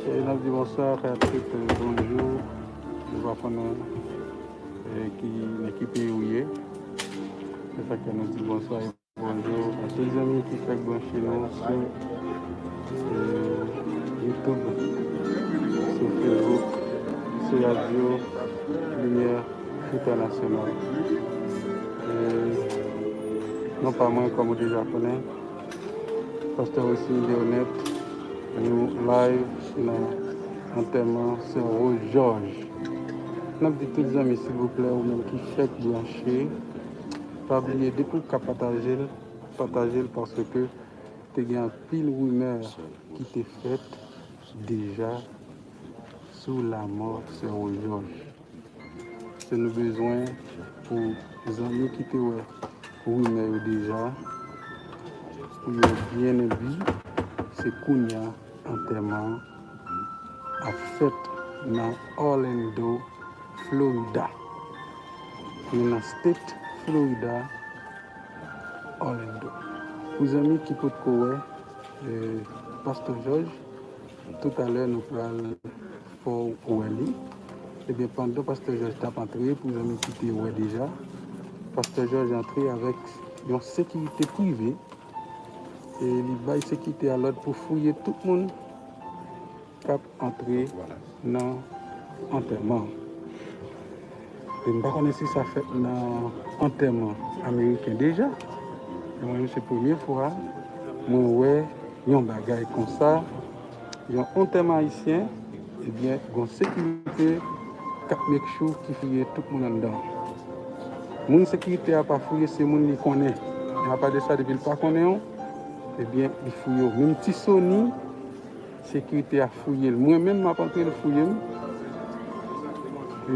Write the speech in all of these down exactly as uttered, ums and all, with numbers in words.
E n ap di bonswa a tout, e, bonjou. Nou pa konnen, e, ki, nan ki peyi w ye. Se sa k fè nou di bonswa e bonjou a tout zanmi ki fèk branche nou sou, e, YouTube, sou Facebook, sou radyo Limyè Entènasyonal. E, non pa mwen, kòm ou deja konnen, Pastè Wesny Leonette, nou live nan antèman Sè Rose Georges. N ap di tout zanmi, silvouplè, ou menm ki fèk branche, pa bliye, depi w ka pataje l, pataje l, paske te gen anpil rimè ki te fèt deja sou lanmò Sè Rose Georges. Se nou bezwen pou zanmi ki te wè rimè yo deja, pou yo byen enbi, se kounye a antèman an ap fèt nan Orlando, Florida. Nou nan state Florida, Orlando. Pou zanmi ki potko wè, e, Pastè Georges, toutalè nou pral fè w wè li. Ebyen, pandan Pastè Georges t ap antre, pou zanmi ki te wè deja, Pastè Georges antre avèk yon sekirite prive, e li bay sekirite a lòd pou fouye tout moun k ap antre nan antèman. E m pa konnen si sa fèt nan antèman ameriken deja. E mwen menm, se premye fwa mwen wè yon bagay konsa. Yon antèman ayisyen, ebyen, gon sekirite k ap make sure ki fouye tout moun anndan. Moun sekirite a pa fouye, se moun li konnen. Men apa de sa, depi l pa konnen w, ebyen, li fouye w. Menm Ti Sony, sekirite a fouye l. Mwen menm, m ap antre, l fouye m. E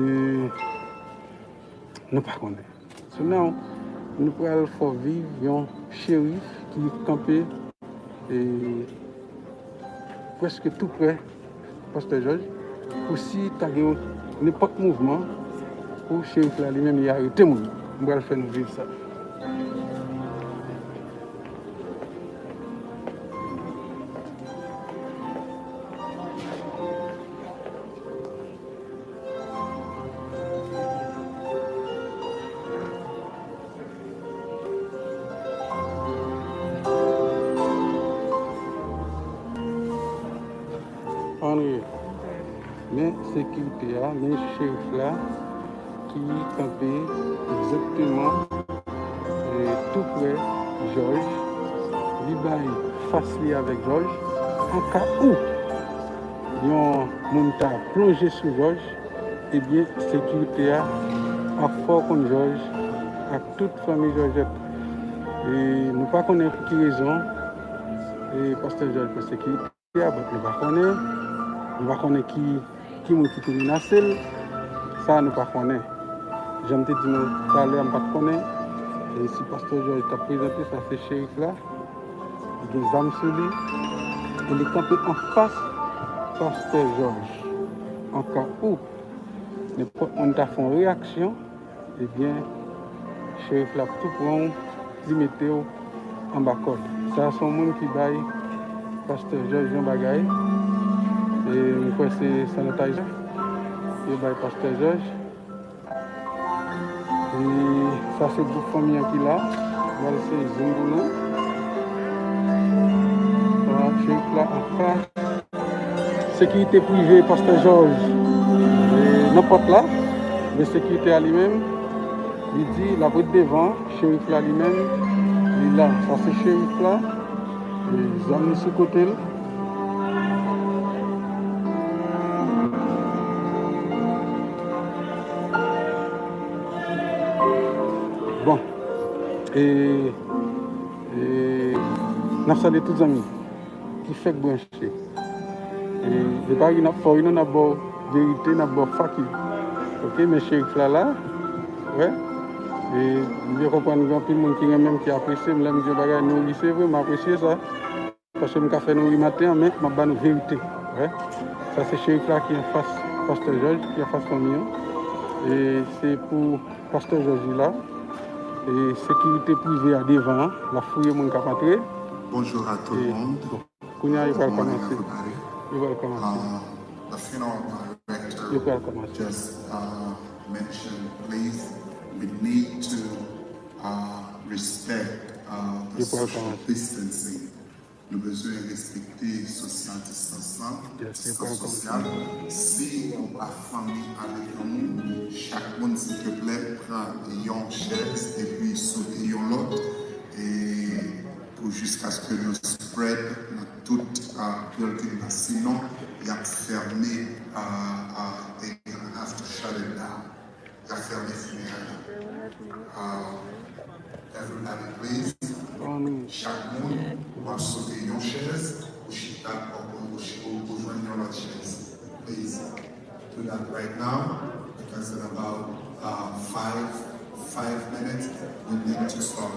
nou pa konnen. So now, nou pral fè w viv yon cherif ki kanpe, e, prèske tou prè Pastè Georges, pou si ta gen nenpòt mouvman, pou cherif la li menm li arete moun. M pral fè nou viv sa. Ann rive. Men sekirite a, men cherif la ki kanpe egzakteman, e, tou prè Georges. Li bay fas li avèk Georges. An ka ou yon moun ta plonje sou Georges, ebyen, sekirite a ap fè w konn Georges ak tout fanmi Georgette. E nou pa konnen pou ki rezon, e, Pastè Georges pran sekirite a, but nou pa konnen. Nou pa konnen ki, ki moun ki te menase l. Sa a, nou pa konnen. Jan m te di nou talè a, m pa t konnen. E si Pastè Georges t ap prezante, sa se cherif la. Li gen zam sou li. E li kanpe anfas Pastè Georges. An ka ou, nenpòt moun ta fè yon reyaksyon, ebyen, cherif la ap tou pran w, li mete w anba kòd. Sa a se yon moun ki bay Pastè Georges yon bagay. E m kwè se sanitizer yo bay Pastè Georges. E sa se gwoup fanmi an ki la. Gade se zengoulan. Sa, cherif la anfas. Sekirite prive Pastè Georges, e, nan pòt la. Men sekirite a li menm, li di l ap ret devan. Cherif la li menm, li la. Sa se cherif la. E, zam li sou kote l. Bon. E, e, n ap salye tout zanmi ki fèk branche. E, e pa ri n ap fè w ri non, n ap ba w verite, n ap ba w faki. Oke, men cherif la la, wè. E, m byen konprann gen anpil moun ki renmen m, ki apresye m, lè m di yon bagay nou ri, se vre, m apresye sa. Paske m ka fè nou ri maten an, men m ap ba nou verite, wè. Sa se cherif la ki anfas Pastè Georges, ki anfas fanmi an. E se pou Pastè Georges li la. E sekirite prive a devan an, l ap fouye moun k ap antre. Bonjour à tout le monde. Kounye a, yo pral kòmanse. Yo pral kòmanse. Uh, the funeral director just uh, mentioned, please, we need to uh, respect uh, the social distancing. Nou bezwen respekte sosyal distans lan, distans sosyal. Si nou pa fanmi avèk yon moun, chak moun, silteplè, pran yon chèz epi sote yon lòt, e pou jiskaske nou spread nan tout uh, building nan. Sinon, y ap fèmen, uh, uh, they gonna have to shut it down. Y ap fèmen fineray la. Uh, everybody, please. Chak moun, w ap sote yon chèz, ou chita, ou, ou, ou, ou jwenn yon lòt chèz. Please, do that right now, because in about uh, five, five minutes, we need to start.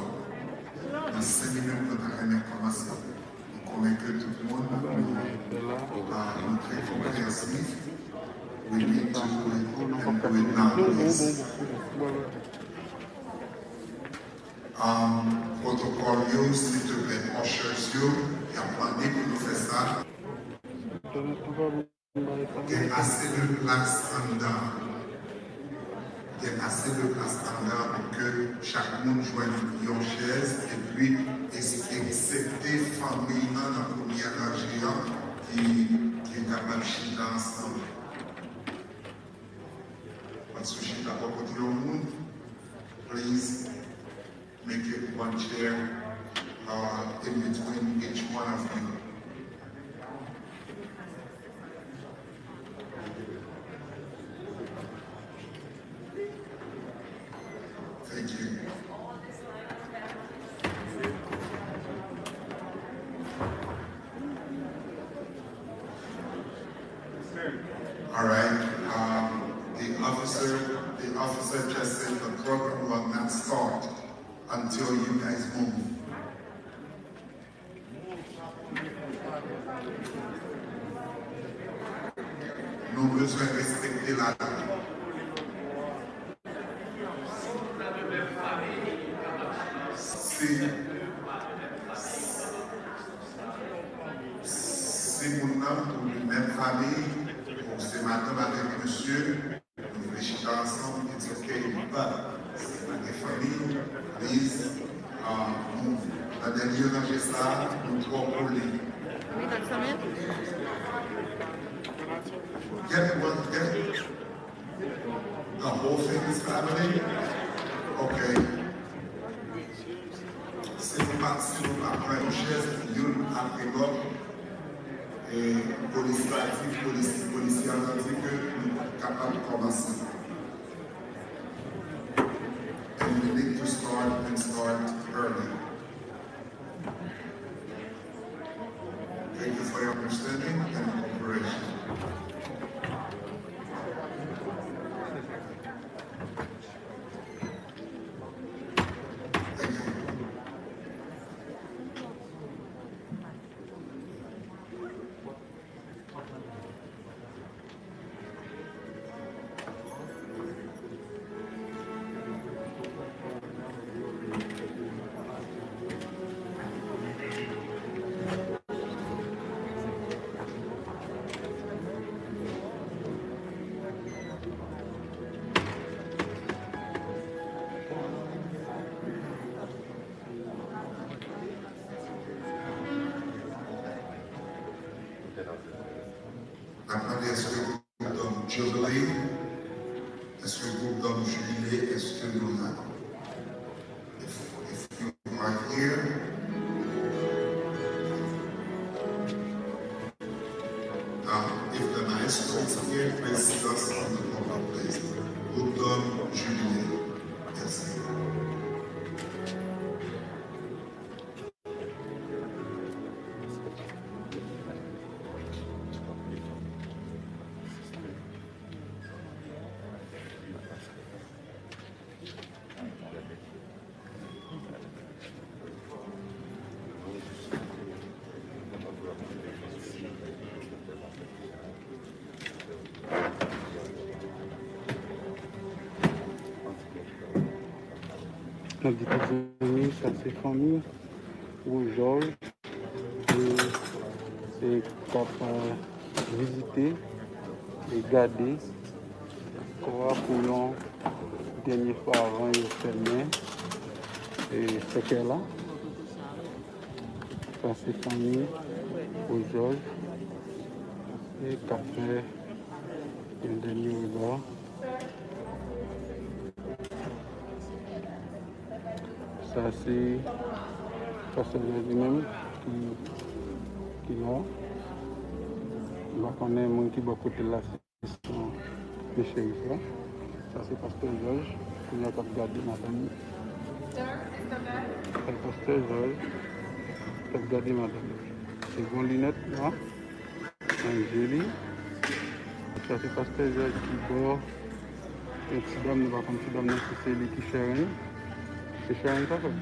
Nan senk minit, nou ta renmen kòmanse. M konnen ke tout moun, uh, nou trè konprensif. We need to do it and do it now, please. Um, protokòl yo, silteplè, ushers yo, y ap mande pou nou fè sa. Gen ase de plas anndan. Gen ase de plas anndan pou ke chak moun jwenn yon chèz, epi es-, eksepte fanmi an nan premyè ranje an ki, ki kapab chita ansanm. Paske w chita bò kote yon moun, please, make it one chair uh, in between each one of you. Thank you. All right. Um, the officer, the officer just said the program will not start until you guys move. Nou bezwen respekte lalwa. Si, si moun nan pou li menm fanmi, bon, se madanm avèk mesye, nou vle chita ansanm, it's okay, but si pa gen fanmi, please, uh, move. Nan dènye ranje sa, nou twò kole. Get one, get the whole thing is family. Okay. Si nou pa, si nou pa pran yon chèz, youn apre lòt, e polis la di, polis, polisye a di ke nou pa kapab kòmanse. And we need to start and start early. Thank you for your understanding and cooperation. Thank you. N ap mande èske gwoup dòm Jubilee, èske gwoup dòm Jibile, èske nou la? If, if you are here, um, if the maestro is here, please sit us on the proper place. Gwoup dòm Jibile. Mèsi. N ap di tout zanmi, sa se fanmi Woujòl. E se k ap, eh, vizite e gade kò a pou yon dènye fwa avan yo fèmen, e, sèkèy la. Sa se fanmi Roy George e k ap fè yon dènye rega. Sa se pastè Jezi menm ki, ki la. M pa konnen moun ki bò kote l la, se yon de cherif la. Sa se pastè Jòj, kounye a k ap gade madanm li. Sa se pastè Jòj k ap gade madanm li. Se bon linèt nwa nan je li. Sa se pastè Jòj ki bò yon ti dam, nou pa konn ti dam nan si se li ki Sharon. Se Sharon sa fè.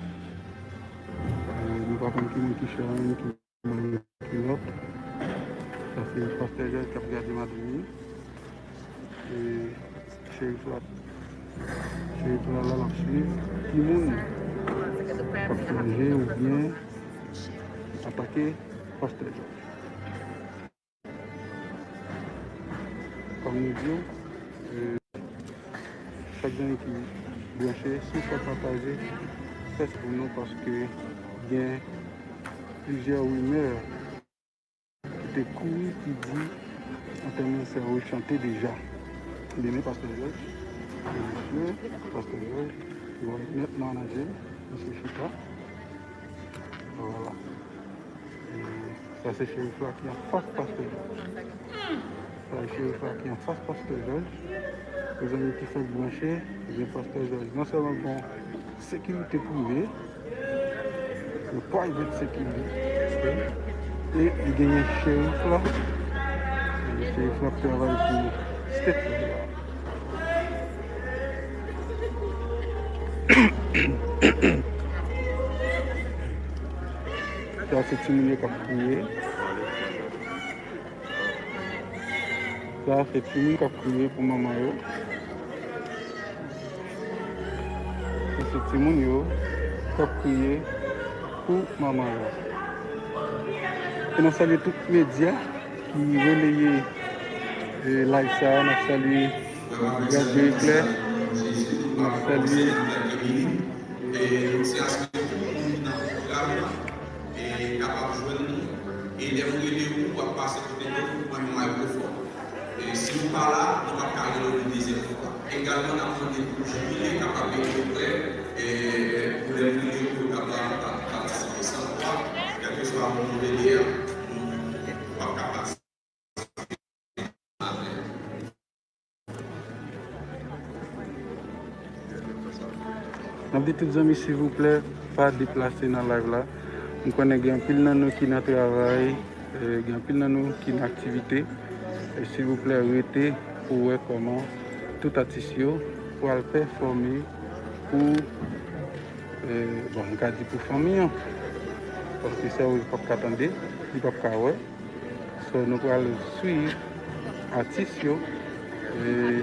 Nou pa konn ki moun ki Sharon, ki moun ki lòt. Sa se pastè Jòj k ap gade madanm li. E cherif la, cherif la, la, l ap swiv ki moun k ap plonje oubyen atake pastè Jòj. Kòm nou di w, e, chak grenn ki branche, si w fè pataje, fè s pou nou, paske gen plizyè rimè ki te kouri, ki di antèman sè Roy chante deja. Ebyen, men pastè Jòj, se misye, pastè Jòj, yon nèt manaje, misye chita. Vwala. E sa se cherif la ki anfas pastè Jòj. Sa se cherif la ki anfas pastè Jòj. Mezanmi ki fèk branche, ebyen pastè Jòj non sèlman gon sekirite prive, yon private security, e li genyen cherif la. E cherif la ap travay pou state la. Sa se timoun yo k ap kriye. Sa se timoun k ap kriye pou manman yo. Sa se timoun yo k ap kriye pou manman yo. E n ap salye tout medya ki releye, e, live sa a. N ap salye Radyo Eklè. N ap salye e, kapab jwenn nou. E lè m rele ou, w ap pase kote nou, ou pran yon mikrofòn. E si w pa la, nou p ap ka rele w yon dezyèm fwa. Egalman, n ap mande pou jibile kapab rete prè, e, pou lè m rele ou, ou kapab pa-, patisipe san fwa, kèlkeswa moun ou rele a, nou, w ap ka patisipe. N ap di tout zanmi, silvouplè, pa deplase nan live la. M konnen gen anpil nan nou ki nan travay, e, gen anpil nan nou ki nan aktivite. E silvouplè, rete pou wè kòman tout atis yo pral pèfòme pou, e, bon, m ka di pou fanmi an. Paske sè Roy p ap ka tande, li p ap ka wè. So, nou pral swiv atis yo, e,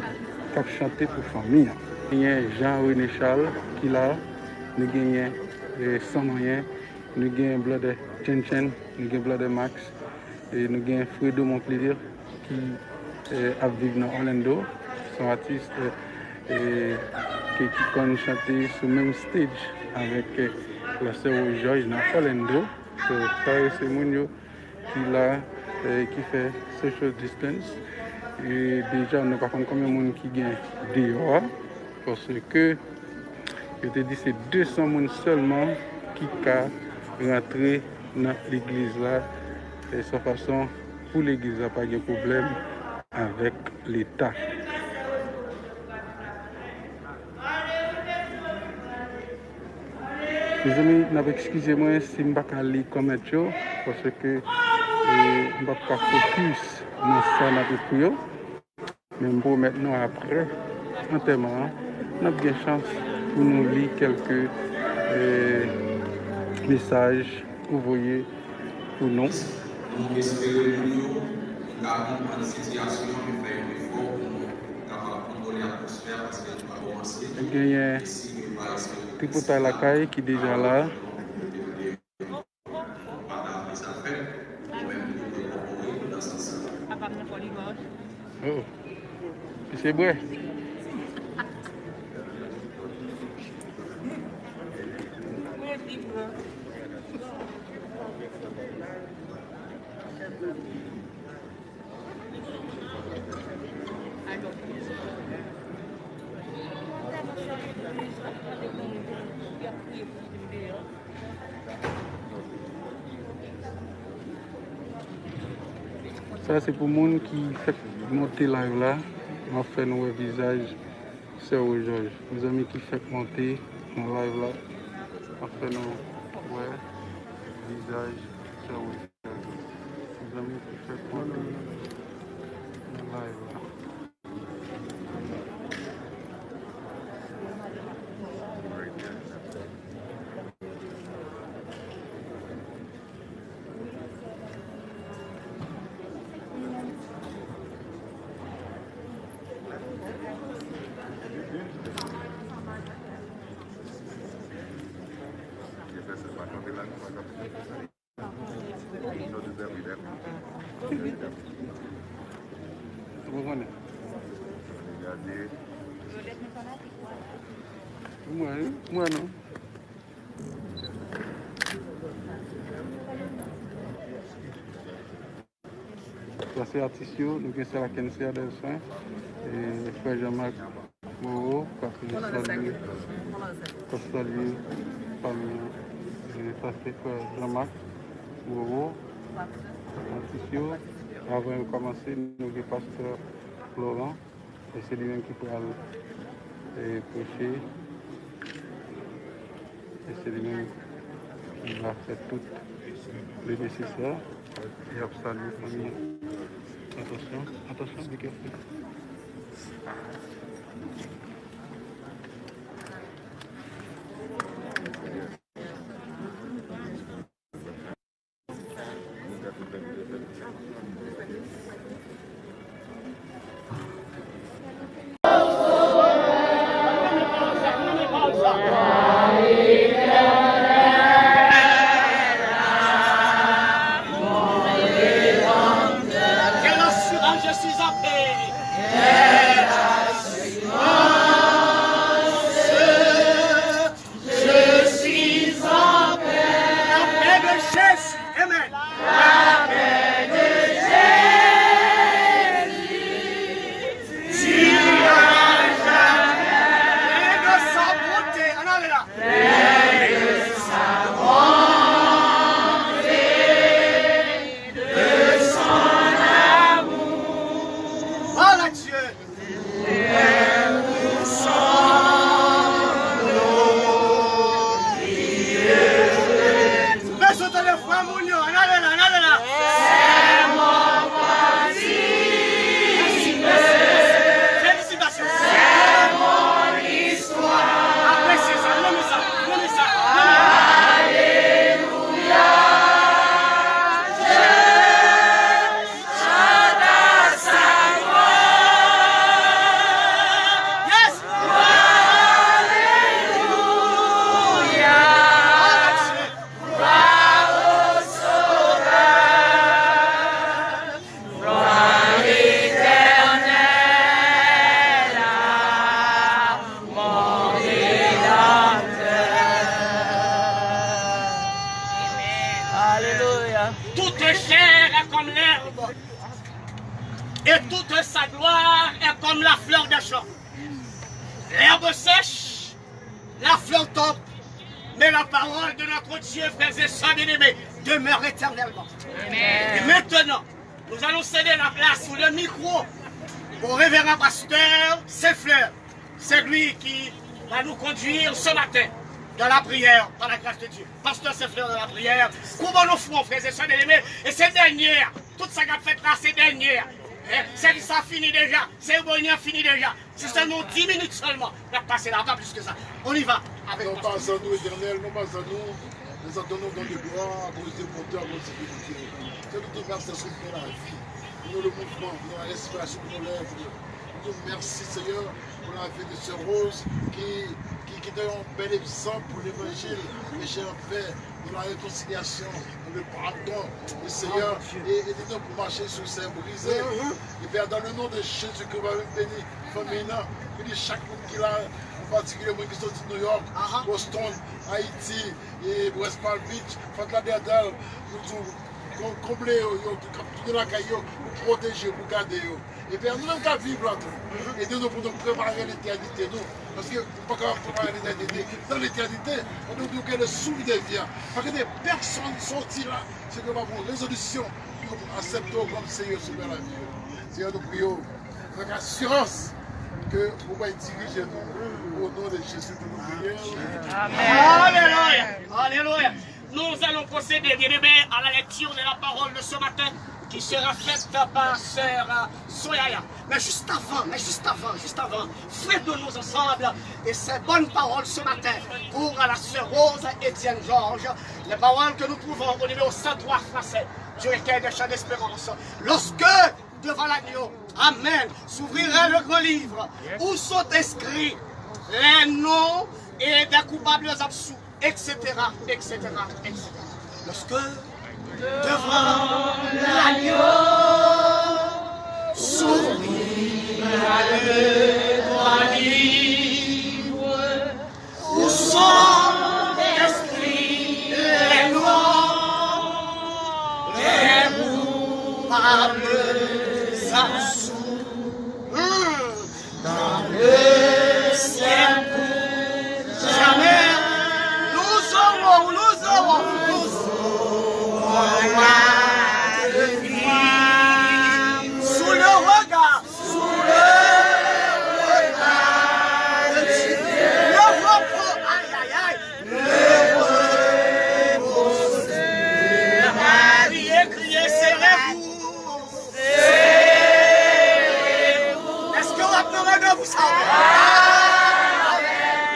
k ap chante pou fanmi an. Genyen Jean René Charles ki la, nou genyen, e, San Manyen, nou genyen Blòdè Chen Chen, nou gen Blòdè Max, e, nou genyen Fredo Monclier ki, e, ap viv nan Orlando. Se yon atis, e, e, ki, ki konn chante sou menm stage avèk, e, la sè Roy George nan Orlando. So, sa yo se moun yo ki la, e, ki fè social distance. E deja, nou pa konn konbyen moun ki gen deyò a, paske yo te di se de san moun sèlman ki ka rantre nan legliz la, e, san fason pou legliz la pa gen pwoblèm avèk Leta. Mezanmi, n ap ekskize mwen si m pa ka li kòmantè yo, paske, e, m p ap ka fokis nan sa n ap ekri yo. Men m pwomèt nou, apre antèman an, n ap gen chans pou nou li kèlke, e, mesaj ou voye pou nou. Nou espere moun yo ka konprann sitiyasyon an, men fè yon efò pou nou kapab kontwole atmosfè a, paske nou pa kòmanse. Genyen Tripotay Lakay ki deja la. Pataje sa fèt, nou menm nou te enpòpore nan sans sa. Pam nan fò li gòj. Oh. Misye bwè. Sa se pou moun ki fèk monte live la. M ap fè nou wè vizaj sè Wojòj. Mezanmi ki fèk monte nan live la. M ap fè nou wè vizaj sè Wojòj. Mezanmi ki fèk monte nan live la. Ou konnen. Mwen, mwen non. Sa se atis yo, nou gen Sè Lakensia Delphin, e, frè Jean-Marc Moreau, k ap salye, k ap salye fanmi an. E, sa se frè Jean-Marc Moreau, atis yo. Avan yo kòmanse, nou gen pastè Florent. E se li menm ki pral, e, preche. E se li menm ki va fè tout le nesesè. Li ap salye fanmi an. Atansyon, atansyon, be careful. Quelle assurance, je suis en paix. Quelle assurance. Je suis en paix. La paix de Jésus. Amen. La paix de Jésus. Tu as jamais. Plein de sa bonté. Ann ale la. Plein de sa bonté, de son amour. Gloire à Dieu. Mèsi, tande fwa moun yo. Ann ale la, ann ale la. Mèsi, mèsi, mèsi. Felisitasyon. Apresye sa, renmen sa, renmen sa, renmen sa. Yes! Alelouya! Glwa o Sovè, glwa Letènèl a, mon Redanmè. Alelouya. Toute chair est comme l'herbe, et toute sa gloire est comme la fleur des champs. L'herbe sèche, la fleur tombe, mais la parole de notre Dieu, frères et sœurs bien-aimés, demeure éternellement. Amen. Et maintenant, nous allons céder la place ou le micro au révérend pasteur Saint-Fleur. C'est lui qui va nous conduire ce matin dans la prière, par la grâce de Dieu. Pasteur Saint-Fleur dans la prière. Koube nou fwon, frères et sœurs bien-aimés. E se dènye a. Tout sa k ap fèt la, se dènye a. Eh, sèvis la fini deja. Seremoni an fini deja. Se sèlman dis minit sèlman n ap pase la, pa plis ke sa. On y va avec pasteur. Non, pa zan nou, Etènèl, non, pa zan nou. Nous entendons dans le gloire, à cause de bonté, à cause de fidélité. Que nous te remercions pour la vie, pour le mouvement, pour la respiration, pour nos lèvres. Nous te remercions, Seigneur, pour la vie de sœur Rose qui, qui, Ki te yon bèl egzanp pou levanjil, le Jèn Pè, de la réconciliation, le pardon, le Seigneur, e ede nou pou mache sou sè brize. E Pè, dans le nom de Jésus, ke w va beni fanmi nan, beni chak moun ki la, an patikilye moun ki soti New York, Boston, Ayiti, e West Palm Beach, Fort Lauderdale, nou tou, kon- konble yo, yo, k ap tounen lakay yo, pou pwoteje, pou gade yo. Epi nou menm k ap viv la tou, ede nou pou nou prepare letènite nou. Paske ou pa kapab prepare letènite nan letènite, fò nou, nou gen le souvenir de vie. Pa kite pèsonn soti la, se ke pa pran rezolisyon pou yo aksepte w kòm Seyè Sovè lavi yo. Seyè, nou priye w avèk asirans ke ou va dirije nou. Au nom de Jésus, nou priye. Alelouya! Alelouya! Nous allons procéder, bien-aimés, à la lecture de la parole de ce matin qui sera faite par sœur, euh, Soyaya. Mais juste avant, mais juste avant, juste avant, frotons-nous ensemble et ces bonnes paroles ce matin pour la sœur Rose Etienne Georges, les paroles que nous trouvons au numéro cent trois français du recueil des chants d'espérance. Lorsque devant l'agneau, amen, s'ouvrira le grand livre où sont inscrits les noms et des coupables absous, et cetera, et cetera, et cetera. Lorsque devant l'agneau s'ouvrira le grand livre où sont inscrits les noms des coupables absous. Hmm. Dans le ciel pour jamais. Nous aurons, nous aurons, nous aurons la vie. Sous le regard, sous le regard de Dieu. Le repos, aïe, aïe, aïe. Le repos sera. Criez, criez, serrez-vous. Èske w ap nan randevou sa a?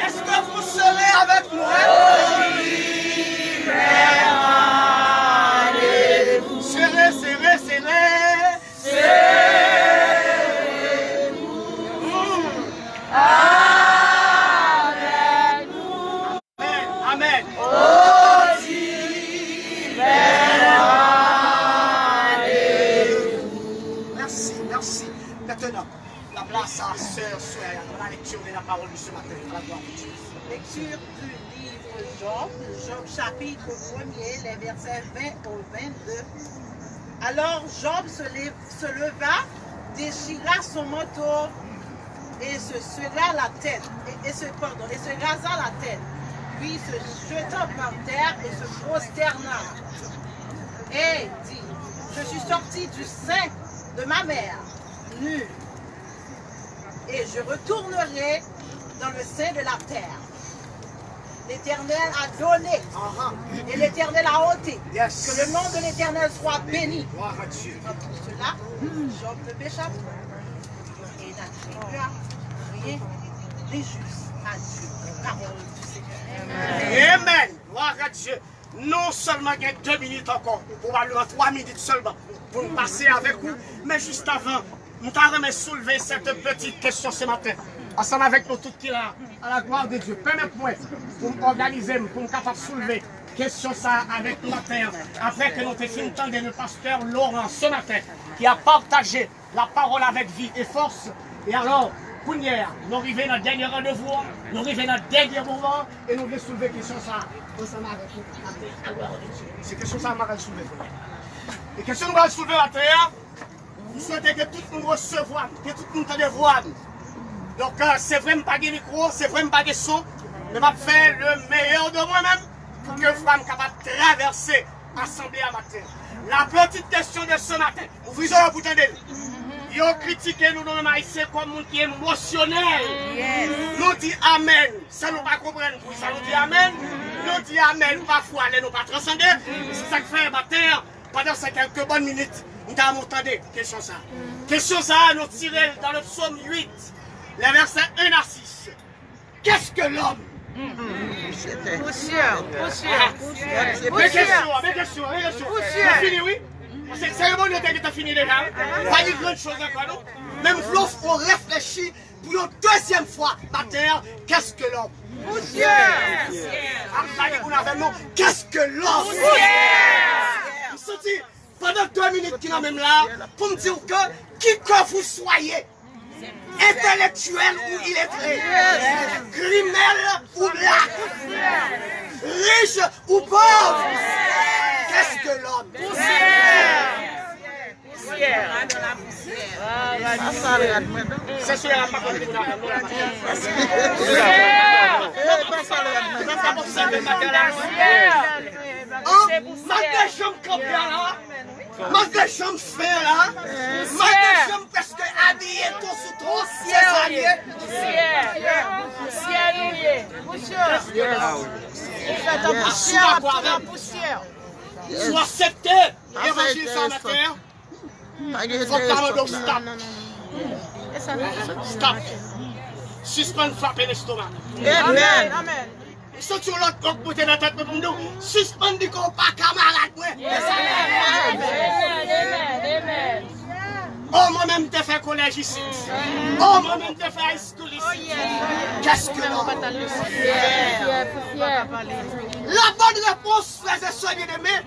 Èske vous serez avec nous? Serrez, serrez, serrez. Amen. Amen. Merci, merci. Maintenant, la place à sœur Soyaya dans la lecture de la parole de ce matin. À la gloire de Dieu. Lecture du livre Job, Job chapitre premier, les versets vingt au vingt-deux. Alors Job se lève se leva, déchira son manteau et se serra la tête, et, et se, pardon, et se rasa la tête, puis se jetant par terre et se prosterna, et dit, je suis sorti du sein de ma mère, nu, et je retournerai dans le sein de la terre. L'Éternel a donné et l'Éternel a ôté. Que le nom de l'Éternel soit béni. Dans tout cela, Job ne pécha point et n'attribua rien d'injuste à Dieu. Parole du Seigneur. Amen. Gloire à Dieu. Nou sèlman gen de minit ankò, pwobableman twa minit sèlman, pou n pase avèk ou. Men jis avan, m ta renmen soulve cette petite question ce matin, ansanm avèk nou tout ki la, à la gloire de Dieu. Pèmèt mwen pou m òganize m, pou m kapab soulve kesyon sa a avèk nou maten an, apre ke nou te fin tande le pasteur Laurent ce matin, ki a pataje la parole avec vie et force. E alò, kounye a, nou rive nan dènye randevou an, nou rive nan dènye moman an, e nou vle soulve kesyon sa a ansanm avèk nou. Se kesyon sa a m pral soulve. E kesyon nou pral soulve maten an, m swete ke tout moun resevwa m, ke tout moun tande vwa m. Donk, euh, se vre m pa gen mikwo, se vre m pa gen son, men m ap fè le meilleur de moi-même pou ke vwa m kapab travèse asanble a maten. La petite question de ce matin. Ouvri zòrèy pou tande l. Yo kritike nou, nou menm Ayisyen, kòm moun ki emosyonèl. Nou di amèn san nou pa konprann poukisa nou di amèn. Nou di amèn pafwa lè nou pa transande. Se sa k fè maten an, pandan ces quelques bonnes minutes, m ta renmen w tande kesyon sa a. Kesyon sa a, nou tire l dans le psaume huit, les versets un à six. Qu'est-ce que l'homme? Pousyè, pousyè, pousyè. Men kesyon an, men kesyon an, men kesyon an. Pousyè. Nou fini, wi. Paske seremoni an te gentan fini deja, wi. Pa gen gran choz ankò, non. Men m vle w reflechi Pou yon dezyèm fwa maten an, qu'est-ce que l'homme? Pousyè! Ann pale pou n avè m non, qu'est-ce que l'homme? Pousyè! M santi pandan de minit ki nan men m la pou m di w ke qui que vous soyez, entèlektyèl ou iletre, grimèl ou blak, rich ou pòv, qu'est-ce que l'homme? Pousyè! Sa sal rad mwen non. Se sou la pa konn pou la. Eh, pa sal rad mwen. Sa pa obsève maten la. An, malgre jan m kanpe a la, malgre jan m fè la, malgre jan m prèske abiye ton sou ton, se sa l ye. Pousyè nou ye. Ou fèt an pousyè, w ap viv an pousyè. Si w aksepte levanjil sa maten an, fòk ta mande w stop. Stop. Sispann frape lestomak. Amèn. Amèn. M santi yon lòt kòk monte nan tèt mwen pou m di w, sispann di ke w pa kamarad mwen. Oh, mwen menm te fè kolèj isit. Oh, mwen menm te fè high school isit. Qu'est-ce que l'homme? La bonne réponse, frères et sœurs bien-aimés,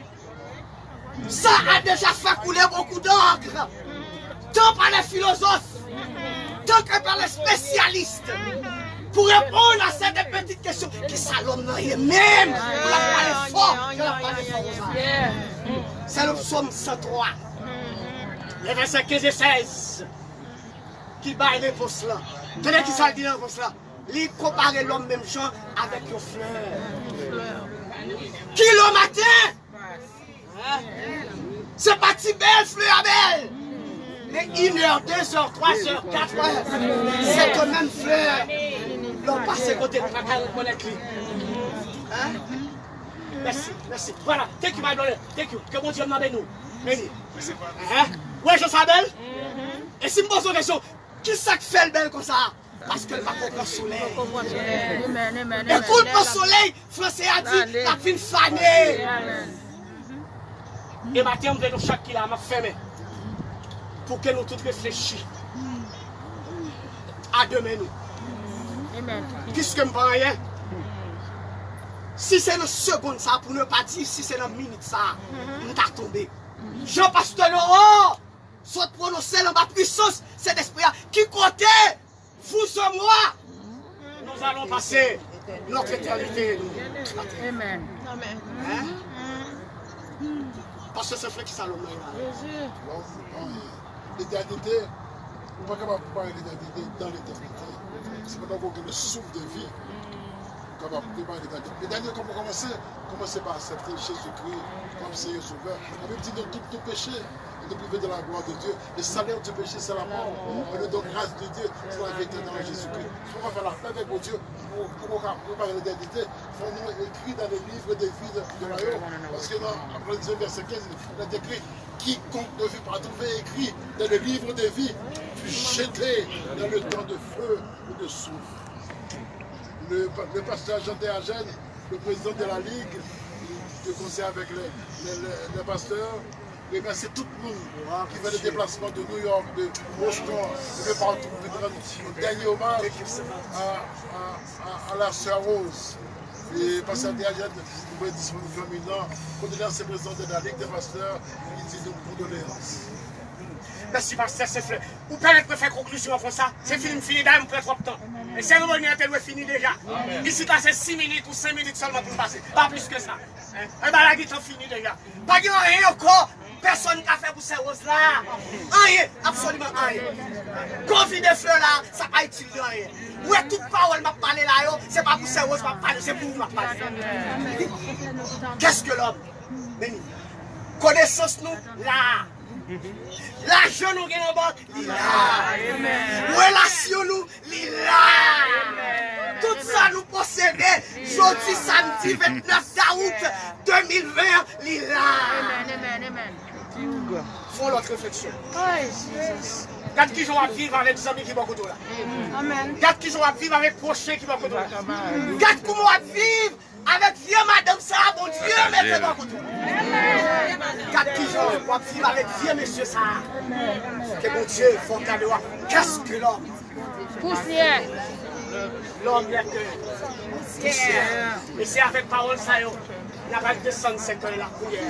ça a déjà fait couler beaucoup d'encre, tant par les philosophes, tant que par les spécialistes, pour répondre à cette petite question, kisa lòm nan ye menm? Pou l ap pale fò, ke l ap pale fò konsa. Se le psaume cent trois, les versets quinze et seize, ki bay repons lan. Tande kisa l di nan repons lan. Li konpare lòm menm jan avèk yon flè. Ki le maten, se pa ti bèl flè a bèl. Men inè, dezè, twazè, katrè, se ke menm flè lè w pase kote l pa ka rekonèt li. Hein? Mèsi, mèsi. Voilà. Thank you, my brother. Thank you. Ke Bondye m nan beni w. Beni. Hein? Wè jan sa bèl? E si m poze w kesyon, kisa k fè l bèl konsa? Paske l pa ko pran solèy. E kou l pran solèy, franse a di, l ap vin fane. E maten an, m vle nou chak ki la, m ap fèmen. Pou ke nou tout reflechi a demen nou. Piske m pa anyen, si se nan segonn sa, pou ne pa di si se nan minit sa, m ta tonbe. Jan pastè Laurent sot pwononse l anba pwisans Sentespri a, ki kote vous et moi, nous allons passer notre éternité, nous. Amen. Hein? Pastè Sefle, kisa lòm nan ye la? Lòm, euh, l'éternité, ou pa kapab konpare l'éternité dans l'éternité. Se pandan ke w gen le souffle de vie. Kapab prepare letanite. Letanite, kòman kòmanse? Kòmanse pa aksepte Jezikri kòm Seyè Sovè. Labib di nou tout nou peche e nou prive de la glwa de Dye. Le salaire du péché, c'est la mort. Mais le don grâce de Dieu, c'est la vie éternelle en Jésus-Christ. Si w pa fè lapè avèk Bondye, pou, pou w ka prepare letanite, fò nou ekri dans le livre de vie de, de Royaume. Paske nan Apokalips ven, vèsè kenz, il est écrit, quiconque ne veut pas trouver écrit dans le livre de vie fut jeté dans le temps de feu et de soufre. Le, le pasteur Jean Théagène, le président de la Ligue, de concert avec les, les, les, les pasteurs, remercie tout le monde qui fait le déplacement de New York, de Boston, un peu partout, pour rendre un dernier hommage à, à, à, à la sœur Rose. E pastè Théagène, nou voye disponib fanmi nan, kondoleans se prezidan de la Ligue des pasteurs, li di nou kondoleans. Mèsi, pastè Sefle. Ou pèmèt mwen fè konklizyon an konsa. Se fini, m fini, dayè m pran twòp tan. E seremoni an te dwe fini deja. Isit la se sis minit ou senk minit sèlman pou n pase. Pa plis ke sa. Hein? Anba la gentan fini deja. Pa gen anyen ankò pèsonn ka fè pou sè Rose la. Anyen, absoliman anyen. Konvide flè la, sa pa itil li anyen. Ou wè tout pawòl m ap pale la yo, se pa pou sè Rose m ap pale, se pou ou m ap pale. Qu'est-ce que l'homme? Beni. Konesans nou la. Lajan nou gen nan bank, li la. Relasyon nou, li la. Tout sa nou posede, jodi samdi vennèf dawout de mil ven an, li la. Fè yon lòt refleksyon. Gad kijan w ap viv avèk zanmi ki bò kote w la. Gad kijan w ap viv avèk pwochen ki bò kote w la. Gad kouman w ap viv avèk vye madanm sa a Bondye mete bò kote w. Gad kijan w ap viv avèk vye mesye sa a. Ke Bondye fè w kado a. Qu'est-ce que l'homme? Pousyè. L'homme n'est que poussière. E se avèk pawòl sa yo n a pral desann sèkèy la priyè.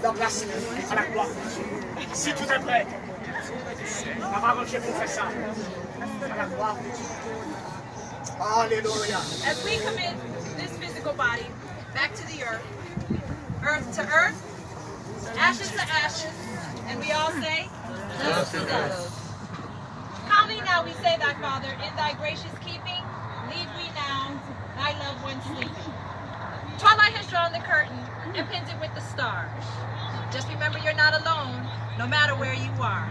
Donk la, si a la glwa, si tout est prêt, n ap aranje pou fè sa. A la glwa. Alelouya. As we commit this physical body back to the earth, earth to earth, ashes to ashes, and we all say, dust to dust. Calmly now we say, thy Father, in thy gracious keeping, leave we now thy loved ones sleeping. Twilight has drawn the curtain and pinned it with the stars. Just remember you're not alone, no matter where you are.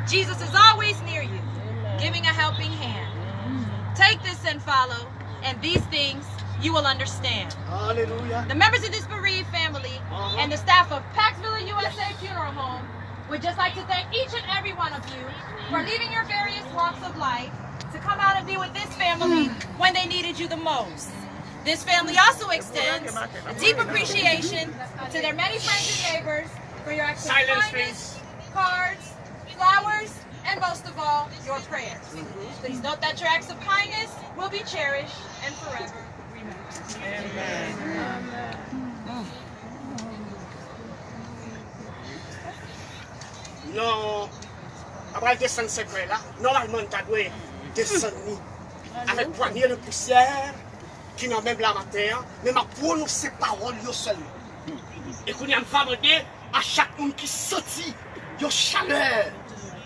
Jesus is always near you, giving a helping hand. Take this and follow, and these things you will understand. Hallelujah. The members of this bereaved family and the staff of Paxville U S A Funeral Home would just like to thank each and every one of you for leaving your various walks of life to come out and be with this family when they needed you the most. This family also extends a deep appreciation to their many friends and neighbors for your acts of kindness, cards, flowers, and most of all, your prayers. Please note that your acts of kindness will be cherished and forever remembered. Non, apral desann sèkèy la, nòmalman n ta dwe desann li avèk pwanye de pousyè ki nan menm la maten an, men m ap pwononse pawòl yo sèlman. E kounye a m va mande a chak moun ki santi yon chalè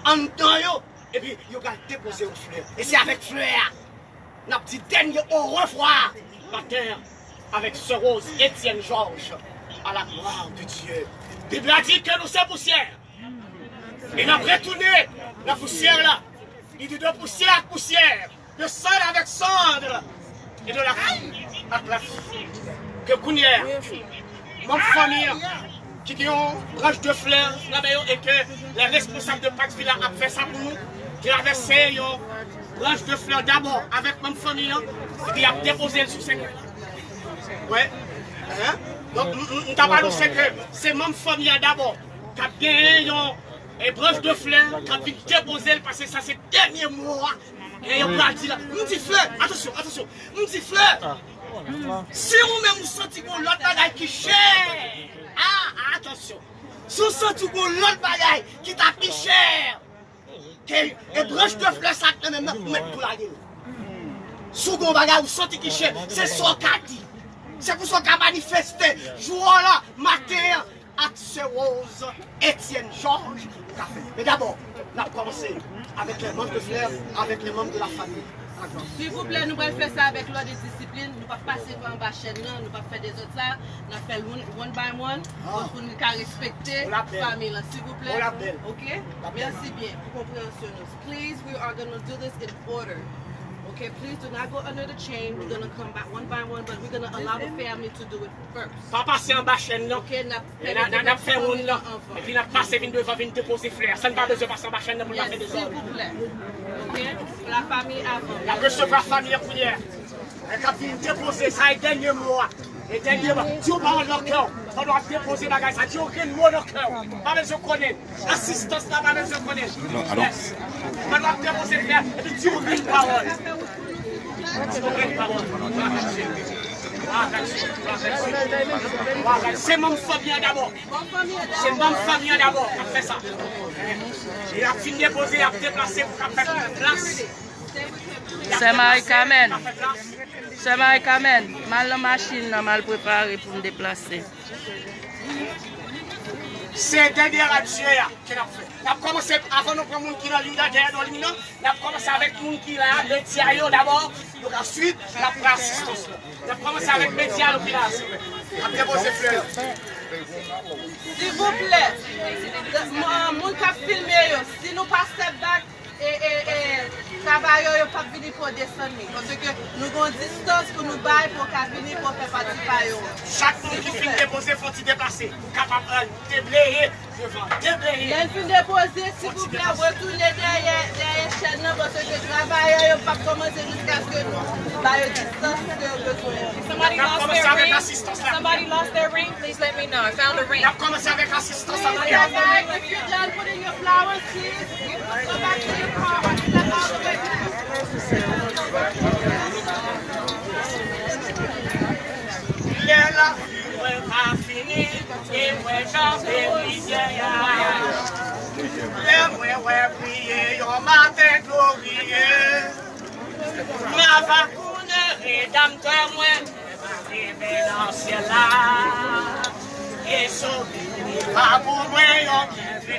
anndan yo, epi yo pral depoze yon flè. E se avèk flè a n ap di dènye orevwa maten an avèk sè Rose Etienne Georges, à la gloire de Dieu. Bib la di ke nou se pousyè. E n ap retounen nan pousyè la. Li di de poussière à poussière, de cendre avec cendre, et de la fumée avec la fumée. Ke kounye a, manm fanmi an ki gen yon branch de flè nan men yo e ke lè responsab de Paxville la ap fè sa pou nou, travèse yon branch de flè dabò avèk manm fanmi an, epi y ap depoze l sou sèkèy la. Wè. Hein? Donk, m, m, m t ap anonse ke se manm fanmi an dabò k ap genyen yon e branch de flè k ap vin depoze l, paske sa se dènye mo a. E yo pral di la. M di flè, atansyon, atansyon. M di flè, si ou menm ou santi gon lòt bagay ki chè, ah, atansyon. Si ou santi gon lòt bagay ki ta pi chè ke e branch de flè sa k nan men m nan, ou mèt tou lage l. Si w gon bagay ou santi ki chè, se sa w ka di. Se pou sa w ka manifeste jou w la, maten an, ak sè Rose Etienne Georges ka fè. Men dabò, n ap kòmanse avec les membres de fleurs, avec les membres de la famille. Silvouplè, nou pral fè sa avèk lòd e disiplin. Nou p ap pase pa anba chèn nan, nou p ap fè dezòd sa. N ap fè l one, one by one, pou, pou nou ka respekte fanmi lan. Silvouplè, ok? Mèsi byen pou konpreyansyon nou. Please, we are gonna do this in order. Okay, please do not go under the chain. We're gonna come back one by one, but we're gonna allow the family to do it first. Pa pase anba chèn nan. Ok, n ap fè moun nan. Epi n ap pase vin devan, vin depoze flè. Sa n pa bezwen pase anba chèn nan pou n pa fè dezòd. Silvouplè. Ok? La fami avan. N ap resevwa fanmi an kounye a. Lè k ap vin depoze, sa e dènye mo a. E dènye mo. Di yon pawòl nan kè w. Pandan w ap depoze bagay sa, di yon grenn mo nan kè w. Pa bezwen konnen. Asistans la pa bezwen konnen. Non, alò. Mwen w ap depoze flè, epi di yon grenn pawòl. Di yon grenn pawòl. Se manm fanmi an dabò. Se manm fanmi an dabò k ap fè sa. E y ap fin depoze, y ap deplase pou k ap fè plas. Sè Marie Carmen. Sè Marie Carmen, m al nan machin nan, m al prepare pou m deplase. Se dènye radye a ke n ap fè. N ap kòmanse, avan nou pran moun ki nan liy la dèyè non li nan, n ap kòmanse avèk moun ki la, medya yo dabò, donk answit n ap pran asistans la. N ap kòmanse avèk medya yo ki la, silvouplè. N ap depoze flè yo. Silvouplè, moun k ap filme yo, si nou pa step back, E, e, e, travayè yo p ap vini pou yo desann li. Paske nou gen yon distans pou nou bay pou yo ka vini pou yo fè pati pa yo an. Chak moun ki fin depoze fò ti deplase. Ou kapab al debleye devan, debleye. Lè l fin depoze, silvouplè, retounen dèyè, dèyè chèn nan, paske travayè yo p ap kòmanse jiskaske nou ba yo distans ke yo bezwen an. Somebody lost their ring? Somebody lost their ring? Please let me know. I found a ring. N ap kòmanse avèk asistans avèk. If you're done putting your flowers, please go back to your car or step out of it. Mwen janbe rivyè a. Lè mwen wè briye yon maten gloriye, m ava konnen Redanmtè mwen rive nan syèl la. E sove m pa pou mwen yon byenfè.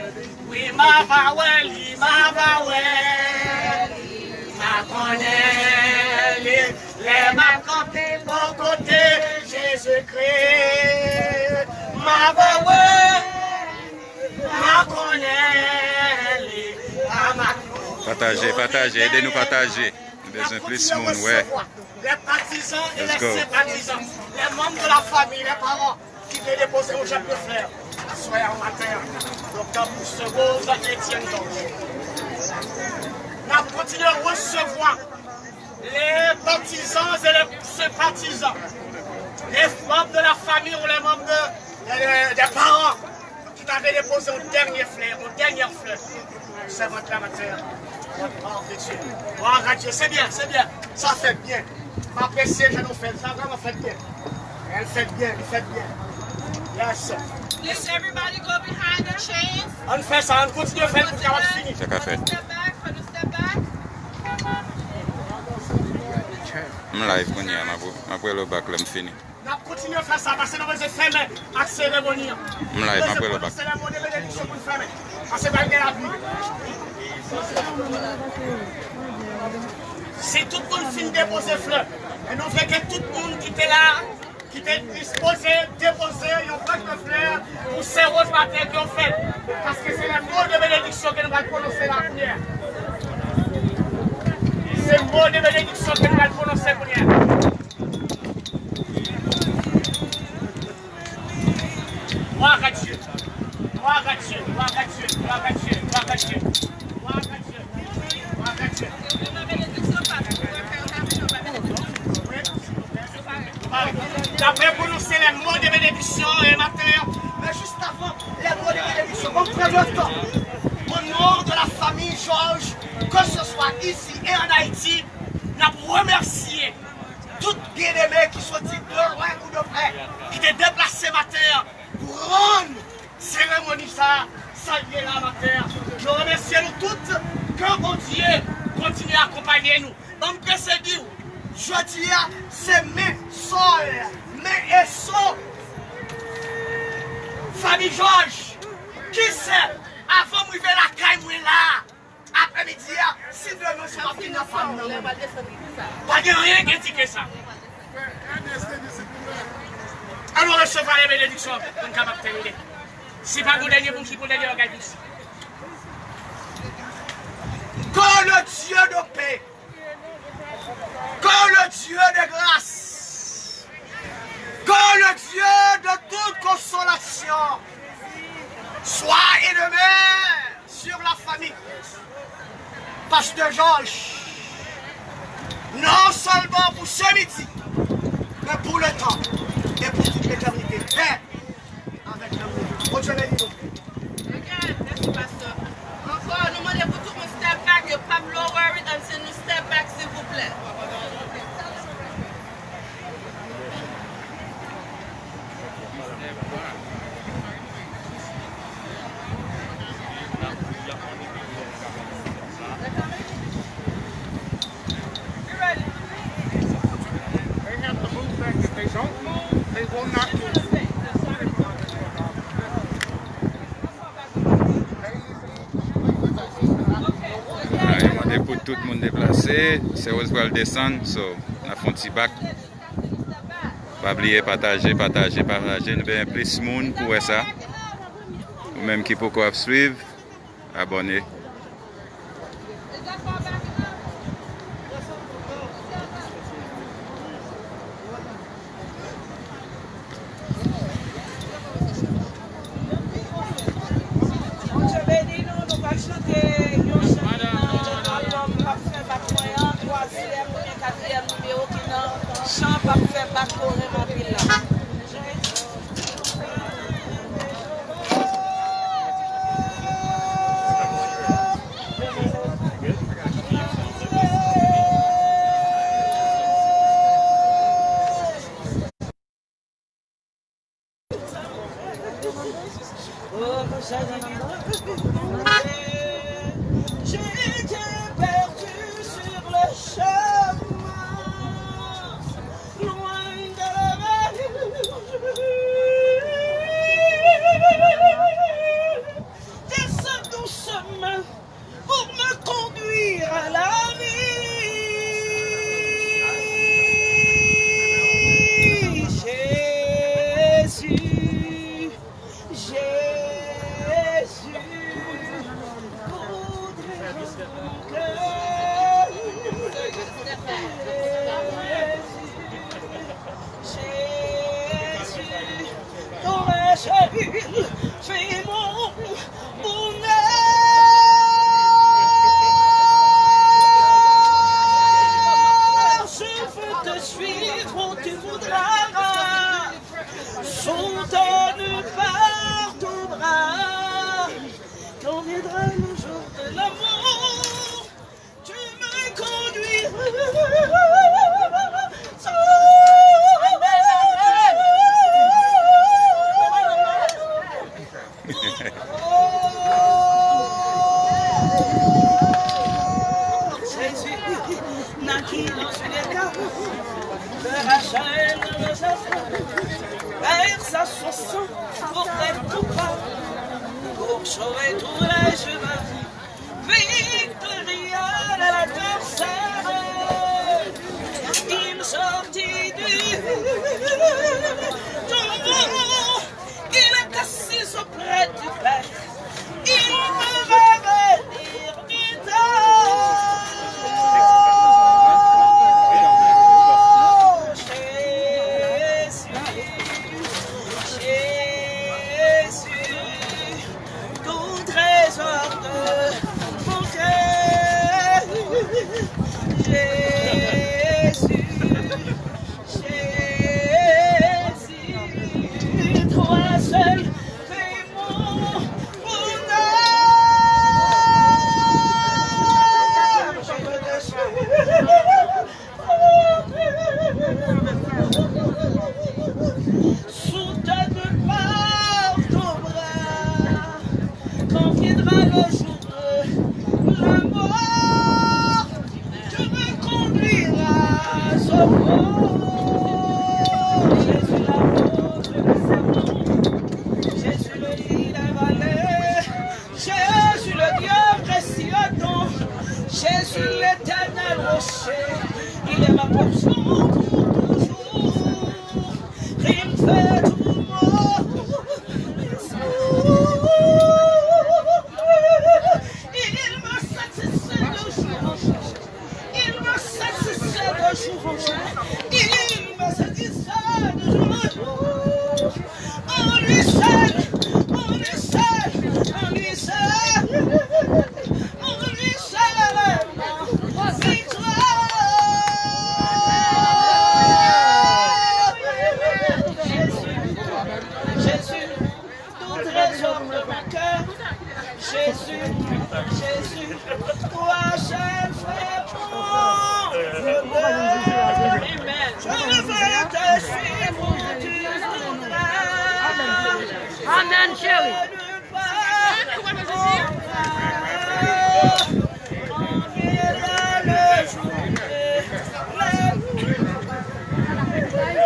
Wi, m ava wè li, m ava wè li, m a konnen li. Lè m ap kanpe bò kote Jezikri, m ava wè, m a konnen li. A m a Pataje, pataje, ede nou pataje. Nou bezwen plis moun wè. Les partisans et les sympathisants, les membres de la famille, les parents qui veulent déposer un germe de fleurs aswè a maten an. Doktè Bouche Rose Etienne Georges. N ap kontinye resevwa les partisans et les sympathisants, les membres de la famille ou les membres de, de, des parents ki ta vle depoze yon dènye flè, yon dènyè flè. Sèvant la maten an. Gloire à Dieu. Gloire à Dieu. C'est bien, c'est bien. Ça fait bien. M apresye jan nou fè l. Sa vrèman fèt byen. Elle fait bien, elle fait bien. Yes. Please, everybody go behind the chains. Ann fè sa, ann kontinye fè l pou n kapab fini. Sa ka fèt. Step back, step back. M live kounye a, m ap, m ap rele w back lè m fini. N ap kontinye fè sa, paske nou bezwen fèmen ak seremoni an. M live, m ap rele w back. Seremoni benediksyon pou n fèmen. Paske pral gen lapli. Si tout moun fin depoze flè, e nou vle ke tout moun ki te la, ki te dispoze depoze yon branch de flè pou Sè Rose maten ke yo fèt. Paske se les mots de bénédiction ke nou pral pwononse la kounye a. Se mo de benediksyon ke nou pral pwononse kounye a. Gloire à Dieu. Gloire à Dieu. Gloire à Dieu. Gloire à Dieu. Gloire à Dieu. Gloire à Dieu. Gloire à Dieu. N ap pwononse les mots de bénédiction e maten an. Men jis avan les mots de bénédiction, on pran le temps. Au nom de la famille Georges, que ce soit ici et en Haïti, n ap remèsye tout byeneme ki soti de lwen ou de prè, ki te deplase maten an pou rann seremoni sa, sa l ye la maten an. Nou remèsye nou tout, ke Bondye kontinye akonpaye nou. Ban m prese di w, jodi a, se men sòl, men e son. Fanmi Jòj, ki sè, avan m rive lakay mwen la, aprèmidi a, si demen se pa fin nan fanmi nan, pa gen anyen ki endike sa. An nou resevwa le benediksyon pou n kapab tèmine. Si pa pou dènye pou ki pou dènye bagay pou si. Que le Dieu de paix, que le Dieu de grâce, que le Dieu de toute consolation soit et demeure sur la famille. Pasteur Georges, non seulement pour ce midi, mais pour le temps et pour toute l'éternité. Père, avec l'amour. Bondye beni nou. Ok, mèsi, pastè. Ankò, nou mande pou tout moun step back, yo p ap lower it until nou step back, silvouplè. They have to move back. If they don't move, they will not move. Alright, mande pou tout moun deplase. Sè Rose pral desann, so n ap fè yon ti bak. Pa bliye pataje, pataje, pataje. Nou bezwen plis moun pou wè sa. Ou menm ki poko ap swiv, abòne. Bondye beni nou, nou pral chante yon chan ki nan albòm P ap fè bak mwen an, twazyèm oubyen katriyèm nimewo ki nan chan P ap fè bak ou renmen anpil la. Pour me conduire à la vie. Jésus, Jésus, pour ouvrir mon cœur. Jésus, ton seul fait mon bonheur. Je veux te suivre où tu voudras. Soutenue par ton bras, quand viendra le jour de l'amour, tu me conduiras. Jésus, naquit dans une école de Rachel, versa son sang pour être coupable, pour sauver tous les humains. Victoria de la dorsale, il sortit du tombeau, il est assis auprès du Père, il me va bénir. Jésus, tout trésor de mon cœur. Jésus, Jésus, toi seul fais mon bonheur. Soutenu par ton bras, quand viendra le jour de la mort, tu me conduiras au port. Jésus, la porte de Salomon, Jésus, le lit, la vallée. Jésus le Dieu précieux, ton Jésus l'éternel rocher, il est ma portion pour toujours. Il me fait tout mon esprit. Il me satisfait de jour en jour. Il me satisfait de jour en jour. Il me satisfait de jour en jour. En lui seul, en lui seul, en lui seul, en lui seul, victoire. Jésus, Jésus. Tout trésor de mon cœur, Jésus, Jésus, toi seul fais mon bonheur. Je veux te suivre où tu voudras. Amen, chérie.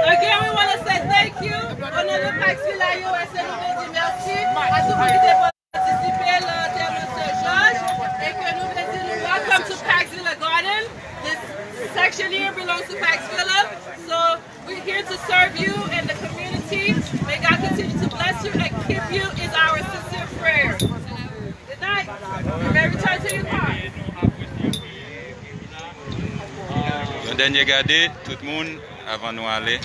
Again, we want to say thank you. Au nom de Pax Villa U S A, nous voulons dire merci à tout le monde qui a participé à l'enterrement de Sè Jòj et que nous voulons dire welcome to Pax Villa Garden. This section here belongs to Pax Villa. So we're here to serve you and the community. May God continue to bless you and keep you is our sincere prayer. Good night. You may return to your car. Yon dènye gade, tout moun, avan nou ale.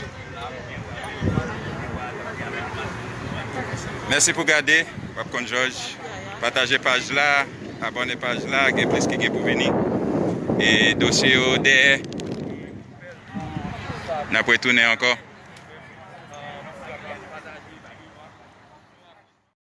Mèsi pou gade, w ap konn Jòj. Pataje paj la, abòne paj la, gen plis ki gen pou vini. E dosye yo dèyè. N ap retounen ankò.